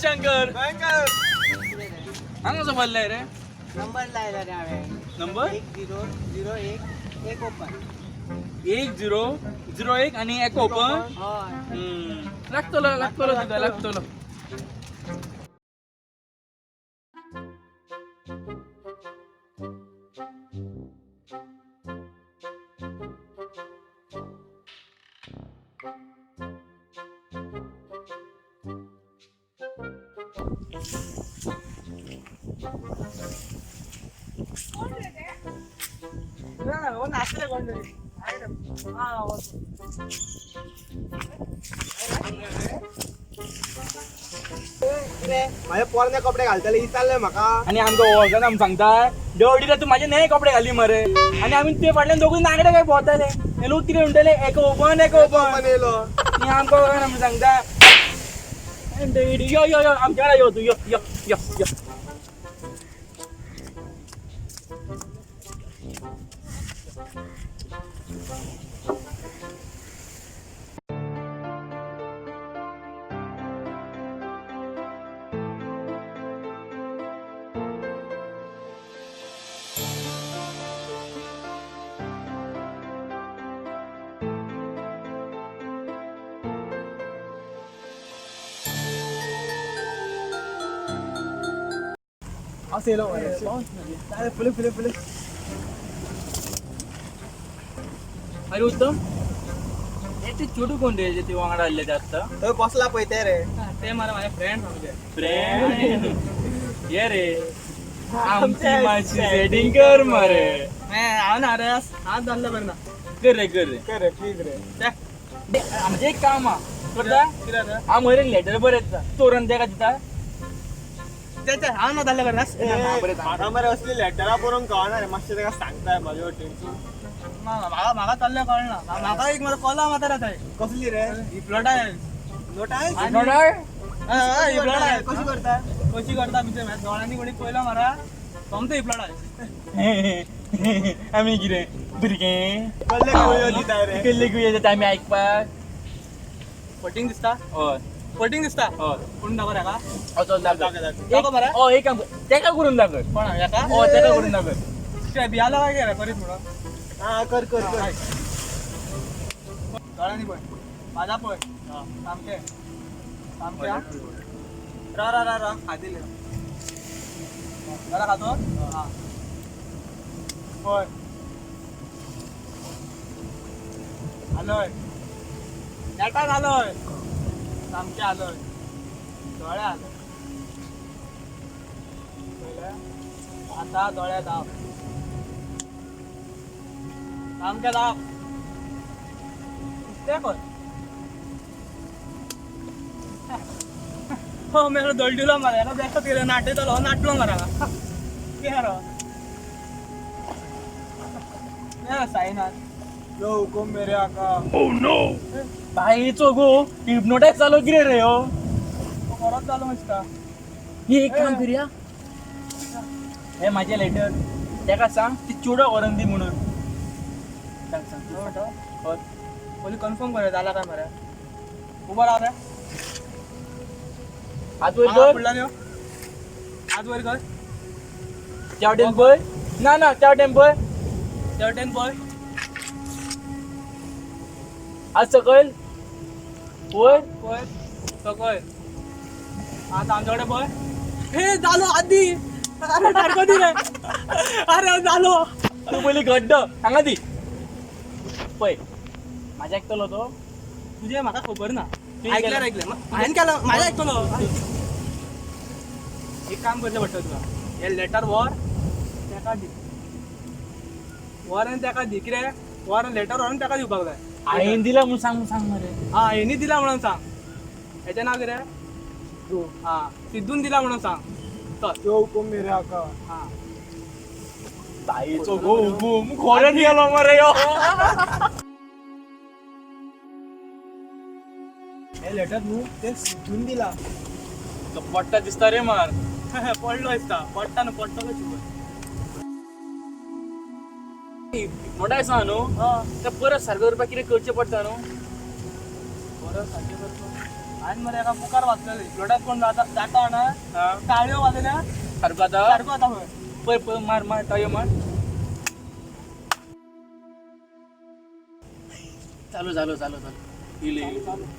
शंकर. भयंकर. हांगा कसो भरलाय रे? नंबर लायला रे हांवें. नंबर? 1001 1 ओपन. 1001 आणि एक ओपन. हय. लागतलो लागतलो तुका लागतलो. नाचले कोण तरी. हा. माझे पोरणे कपडे घालतले विचारले म्हाका. आणि आमकां वळखना आमी सांगता देवडीला तूं माझे नवे कपडे घाली मरे. आणि आमी ते फाटल्यान दोगूय नागडे काय भोंवताले. हे लोक कितें म्हणटले, एक ओपन एक ओपन. पण येयलो. आणि आमकां वळखना आमी सांगता यो यो यो आमच्या वांगडा यो तूं यो यो यो यो. असं येयलो मरे. फुले फुले फुले. अरे उत्तम, हे ते चेडूं कोण रे जे ते वांगडा आसले ते आत्तां? थंय बसला पळय ते रे. ते मला माझे फ्रेंड आमचे. फ्रेंड ये रे, आमची मातशी सेटिंग कर मरे. हांव ना रे, हांव जाल्लो बरें ना. कर रे कर रे. कर रे प्लीज रे. आमचें एक काम आहा, करता? कितें रे? हांव मरे लेटर बरयता, चोरून तेका दिता. ते हांव ना जाल्लो बरें ना. म्हाका मरे असली लेटरां बरोवंक कळना रे, मातशें ताका सांगता म्हाजे वटेनसून. ना म्हाका म्हाका चल्लें कळना. म्हाका एक म्हजो कोला माता रे थंय. कसली रे? हिप्नोटायज. नोटायज? हिप्नोटायज. कशी करता? कशी करता म्हणजे माझ्या दोळ्यांनी कोणी पयलो मरा सोमतो हिप्नोटायज. आमी कितें भुरगें? कसले गुळयो दिता रे? कसले गुळयो दिता आमी आयकपाक? फटींग दिसता. हय. फटींग दिसता. हय. कोण दाखव हेका. हय, चल दाखय. दाखय, दाखय. दाखव बरें. हय, एक काम कर, तेका करून दाखय. कोण हेका? हय, तेका करून दाखय. काय भियालो काय रे करीत म्हणून? हा कर कर कर. दोळ्यांनी पळय, माझा पळय सामकें सामकें. हा रा रा रा रा खातील जरा खातो. हा पळय आलोय नेटान आलोय सामकें आलोय दोळे आलोय पळयलें आतां दोळे दाब सामकें दाब ते कर. हो मेरो दळडिलो मरे हेका बेश्टो कितें नाटयतलो हो नाटलो मरे हांगा. कितें रो साईनाथ यो हुकूम मेरे आका. बायचो गो हिप्नोटायज जालो कितें रे हो? तो खरोच जालो दिसता. ही एक काम करूया, हे माझे लेटर तेका सांग ती चुडो व्हरून दी म्हणून सांग सांग. हय. पयलीं कन्फर्म करूया जाला काय मरे. उबो राव रे. हात वयर हांगा कर. फुडल्यान यो, हात वयर कर. त्या वटेन पळय. ना ना, त्या वटेन पळय. त्या वटेन पळय. हात सकयल वयर. पळय सकयल. आतां आमच्या कडेन पळय. हे जालो आदी. अरे सारको दी रे. अरे जालो. तूं पयलीं गड्डो हांगा दी पळय. म्हाज्या आयकतलो तो? तुजें म्हाका खबर ना. तुवें आयकल्यार केलें. आयकलें हांवें केलां म्हाजें आयकतलो. एक काम करचें पडटलें तुका, हें लेटर व्हर तेका दी, व्हर आनी तेका दी. कितें व्हर लेटर व्हरून तेका दिवपाक जाय. हांवें दिला म्हूण सांग सांग मरे. हा हेणी दिला म्हणून सांग. हेचें नांव कितें? हा सिद्धून दिला म्हणून सांग. चल. यो हुकूम मेरे आका. हा बायचो गो हुकूम खरें गेलो मरे यो. हे लेटर न्हू ते सिद्धून दिला. तो पडटा दिसता रे मार. पडलो दिसता. पडटा न्हू पडटलो शुवर. हिप्नोटायज आहा न्हू, ते परत सारको करपाक कितें करचें पडटा न्हू? बरं सारकें करता. हांवें मरे एका बुकार वाचलेलें, हिप्नोटायज कोण जाता जाता ना, ताळयो वाजयल्या सारको आता. सारको जाता खंय. पळय पळय, मार मार ताळयो मार. चालू चालू चालू चालू. इले इले.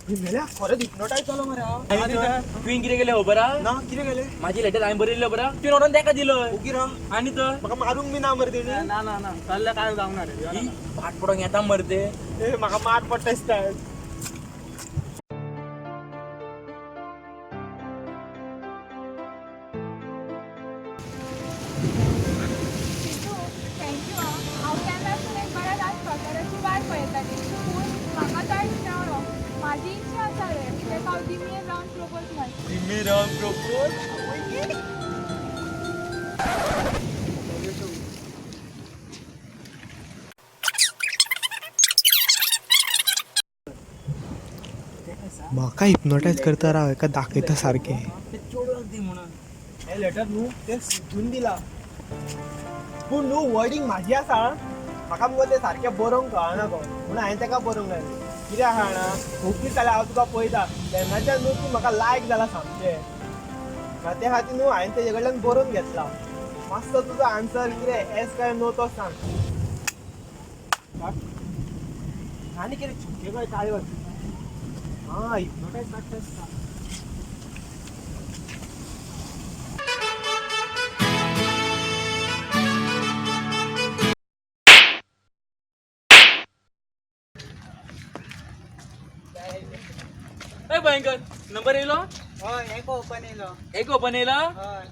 मेल्या, खरेंच हिप्नोटायज जालो मरे हांव. आनी तुवें कितें केलें खबर आहा? ना, कितें केलें? माझी लेटर हांवें बरयल्लें खबर आहा, तुवें व्हरोन तेका दिलो. ओगी राव. आनी तर म्हाका मारूंक बी ना मरे तेणी. ना ना ना, चल्ले काय जावंक ना रे. ही फाट पडोंक येता मरे ते. ए, म्हाका मार पडटा दिसता. सिद्धू, thank you आं. हांव केन्नासून एक बऱ्या राजपाकाराची वाट पळयताली, पूण म्हाका तो मेळ्ळो. म्हाजी इच्छा आसा रे, ताका हांव दिमये जावन प्रपोज मारता. दिमी रावन प्रपोज? म्हाका हिप्नोटायज करता राव, हेका दाखयता सारकें. ते चेडवाक दी म्हणून. हे लेटर न्हू ते सिद्धून दिला, पूण न्हू वर्डींग म्हाजी आसा. म्हाका मुगो तें सारकें बरोवंक कळना गो, म्हणून हांवें ताका बरोवंक लायलें. कितें आसा जाणा, खूब दीस जाले हांव तुका पळयता, तेन्नाच्यान न्हू तूं म्हाका लायक जाला सामकें. ते खातीर न्हू हांवें तेजे कडल्यान बरोवन घेतला. मातसो तुजो आन्सर कितें, एस काय नो तो सांग. आनी कितें चुके काय काळी वाजता. आं, हिप्नोटायज काडटा दिसता. ए भयंकर, नंबर येयलो? हय, एक ओपन येयलो. एक ओपन येयला. हय.